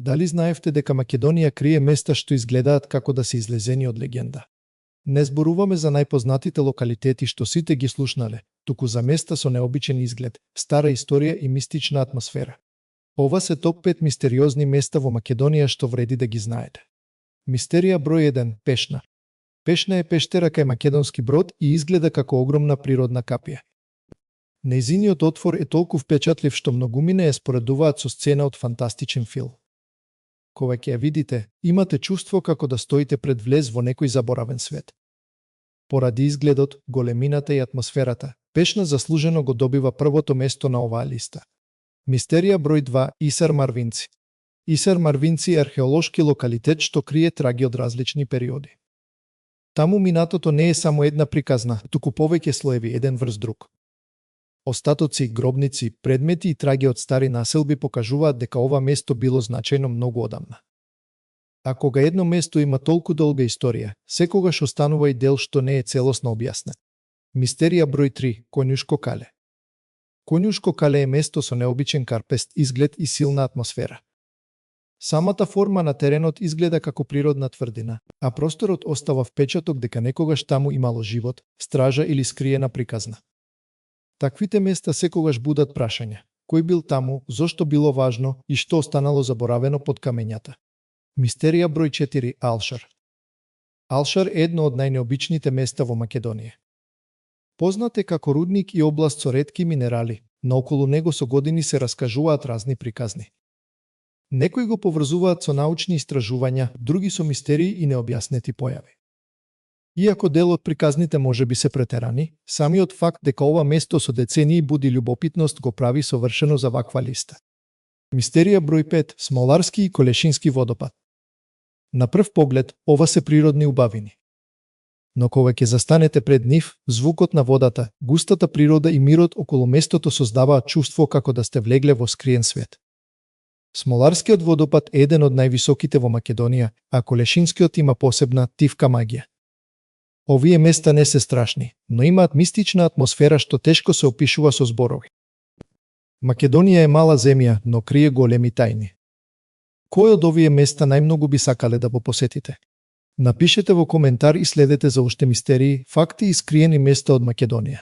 Дали знаевте дека Македонија крие места што изгледаат како да се излезени од легенда? Не зборуваме за најпознатите локалитети што сите ги слушнале, туку за места со необичен изглед, стара историја и мистична атмосфера. Ова се топ 5 мистериозни места во Македонија што вреди да ги знаете. Мистерија број 1. Пешна. Пешна е пештера кај Македонски Брод и изгледа како огромна природна капија. Нејзиниот отвор е толку впечатлив што многумина ја споредуваат со сцена од фантастичен филм. Кога ќе ја видите, имате чувство како да стоите пред влез во некој заборавен свет. Поради изгледот, големината и атмосферата, Пешна заслужено го добива првото место на оваа листа. Мистерија број 2. Исар Марвинци. Исар Марвинци е археолошки локалитет што крие траги од различни периоди. Таму минатото не е само една приказна, туку повеќе слоеви еден врз друг. Остатоци, гробници, предмети и траги од стари населби покажуваат дека ова место било значајно многу одамна. А кога едно место има толку долга историја, секогаш останува и дел што не е целосно објаснет. Мистерија број 3. Конјушко кале. Конјушко кале е место со необичен карпест изглед и силна атмосфера. Самата форма на теренот изгледа како природна тврдина, а просторот остава впечаток дека некогаш таму имало живот, стража или скриена приказна. Таквите места секогаш будат прашања. Кој бил таму, зошто било важно и што останало заборавено под камењата? Мистерија број 4. Алшар. Алшар е едно од најнеобичните места во Македонија. Познат е како рудник и област со ретки минерали, но околу него со години се раскажуваат разни приказни. Некои го поврзуваат со научни истражувања, други со мистерии и необјаснети појави. Иако дел од приказните може би се претерани, самиот факт дека ова место со децении буди љубопитност го прави совршено за ваква листа. Мистерија број 5. Смоларски и Колешински водопад. На прв поглед, ова се природни убавини. Но кога ќе застанете пред нив, звукот на водата, густата природа и мирот околу местото создаваат чувство како да сте влегле во скриен свет. Смоларскиот водопад е еден од највисоките во Македонија, а Колешинскиот има посебна тивка магија. Овие места не се страшни, но имаат мистична атмосфера што тешко се опишува со зборови. Македонија е мала земја, но крие големи тајни. Кој од овие места најмногу би сакале да го посетите? Напишете во коментар и следете за уште мистерии, факти и скриени места од Македонија.